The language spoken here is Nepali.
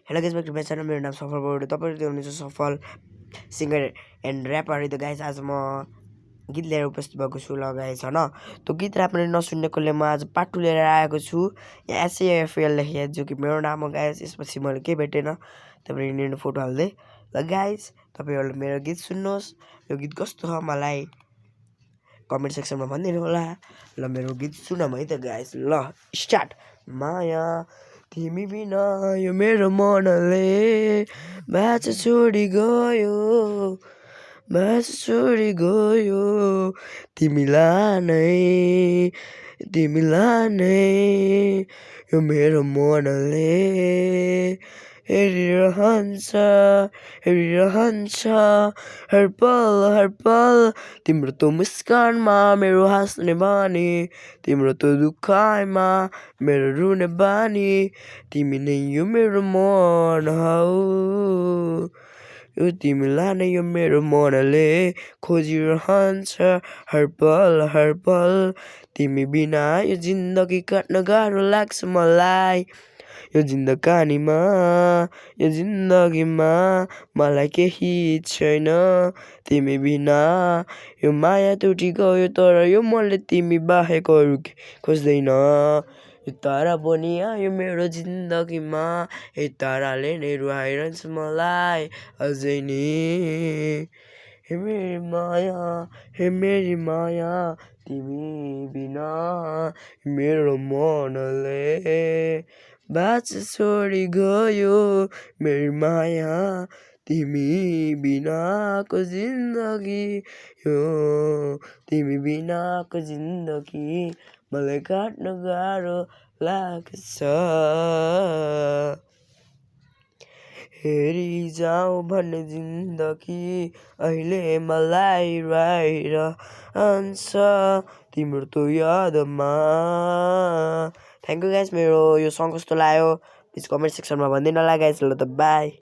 hello guys back to my channel मेरो नाम सफल बौडे तपाईहरु देख्नुहुन्छ सफल सिंगर एन्ड र्यापर है त गाइस आज म गीत लिएर उपस्थित भएको छु ल गाइस हैन त्यो गीत र्यापले नसुन्नेकोले म आज पार्ट 2 लिएर आएको छु SAFL लेखेको जो कि मेरो नाम हो गाइस यसपछि मैले के भेटेन तपाईहरु इन्डियन फोटो हाल्दै ल गाइस तपाईहरुले मेरो गीत सुन्नुहोस् यो गीत कस्तो छ मलाई कमेन्ट सेक्सनमा भनिदिनु होला ल मेरो गीत सुनौँ है त गाइस ल स्टार्ट माया तिमी बिना यो मेरो मनले बाचा छोडी गयो तिमीलाई नै यो मेरो मनले हेरिरहन्छ हर पल तिम्रो तो मुस्कानमा मेरो हाँस्ने बानी तिम्रो तो दुखाइमा मेरो रुने बानी तिमी नै यो मेरो मन हौ यो तिमीलाई नै यो मेरो मनले खोजिरहन्छ हर पल तिमी बिना यो जिन्दगी काट्न गाह्रो लाग्छ मलाई यो जिन्दगीमा मलाई केही छैन तिमी बिना यो माया टुटी गयो तर यो मनले तिमी बाहेक अरु खोज्दैन यो तारा पनि आयो मेरो जिन्दगीमा ए ताराले नै रुवाइरहन्छ मलाई अझै नि हे मेरी माया तिमी बिना मेरो मनले बाचा छोडी गयो मेरी माया तिमी बिनाको जिन्दगी यो तिमी बिनाको जिन्दगी मलाई काट्न गाह्रो लाग्छ हेरी जाऊ भन्ने जिन्दगी अहिले मलाई रुवाइरहन्छ तिम्रो तो यादमा थ्याङ्क यू गाइस मेरो यो सङ कस्तो लाग्यो प्लिज कमेन्ट सेक्सनमा भनिदिनु होला गाइस ल त बाई